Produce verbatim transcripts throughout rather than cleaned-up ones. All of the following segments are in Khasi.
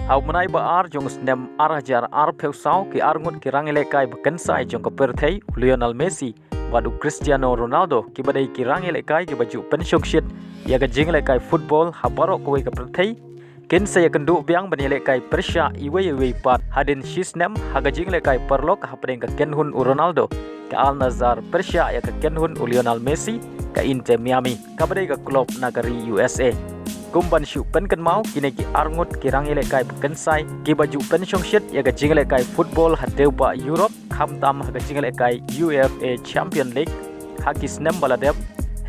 Ha u bnai ba ar jong u snem ar hajar arphew saw, ki arngut ki rangïalehkai ba kynsai jong ka pyrthei, u Lionel Messi bad u Cristiano Ronaldo, kiba dei ki rangïalehkai kiba ju pynshongshit ïa ka jingïalehkai football ha baroh kawei ka pyrthei, kin sa ïakynduh biang ban ïalehkai pyrshah iwei ïa iwei pat hadien shisnem ha ka jingïalehkai paralok hapdeng ka kynhun u Ronaldo, ka Al Nassr, pyrshah ïa ka kynhun u Lionel Messi, ka Inter Miami, kaba dei ka club na ka ri U S A. Kum ban shu pynkynmaw, kine ki arngut ki rangïalehkai ba kynsai kiba ju pynshongshit ïa ka jingïalehkai football ha dewbah Europe, khamtam ha ka jingïalehkai U F A Champion League ha ki snem ba la dep.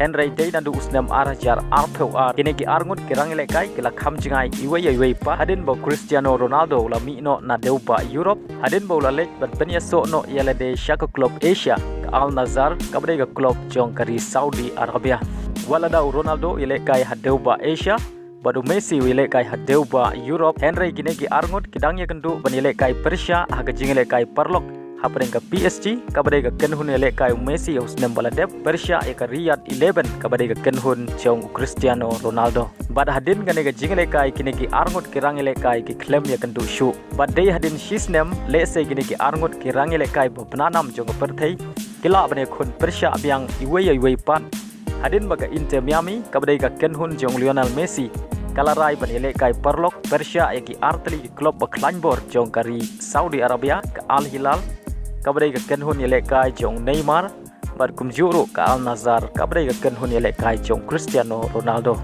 Hynrei dei naduh u snem ar hajar arphew ar, kine ki arngut ki rangïalehkai ki la kham jngai iwei ïa iwei pat hadien ba u Cristiano Ronaldo u la mih noh na dewbah Europe, hadien ba u la leit ban pynïasoh noh ïa lade sha ka club Asia, ka Al Nassr, kaba dei ka club jong ka ri Saudi Arabia. Wat lada u Ronaldo u ïalehkai ha dewbah Asia bad u Messi u ïalehkai ha dewbah Europe, hynrei kine ki arngut ki dang ïakynduh ban ïalehkai pyrshah ha ka jingïalehkai paralok hapdeng ka P S G, kaba dei ka kynhun ïalehkai u Messi ha u snem ba la dep, pyrshah ïa ka Riyadh eleven, kaba dei ka kynhun jong u Cristiano Ronaldo. Bad hadien kane ka jingïalehkai, kine ki arngut ki rangïalehkai ki khlem ïakynduh shuh. Bad dei hadien shisnem, lehse kine ki arngut ki rangïalehkai ba bna nam jong ka pyrthei ki lah ban ïakhun pyrshah biang iwei ïa iwei pat. Hadien ba ka Inter Miami, kaba dei ka kynhun jong u Lionel Messi, ka la rai ban ïalehkai paralok pyrshah ïa ki artylli ki club ba khlaiñ bor jong ka ri Saudi Arabia, ka Al Hilal, kaba dei ka kynhun ïalehkai jong u Neymar, bad kumjuh ruh ka Al Nassr, kaba dei ka kynhun ïalehkai jong u Cristiano Ronaldo.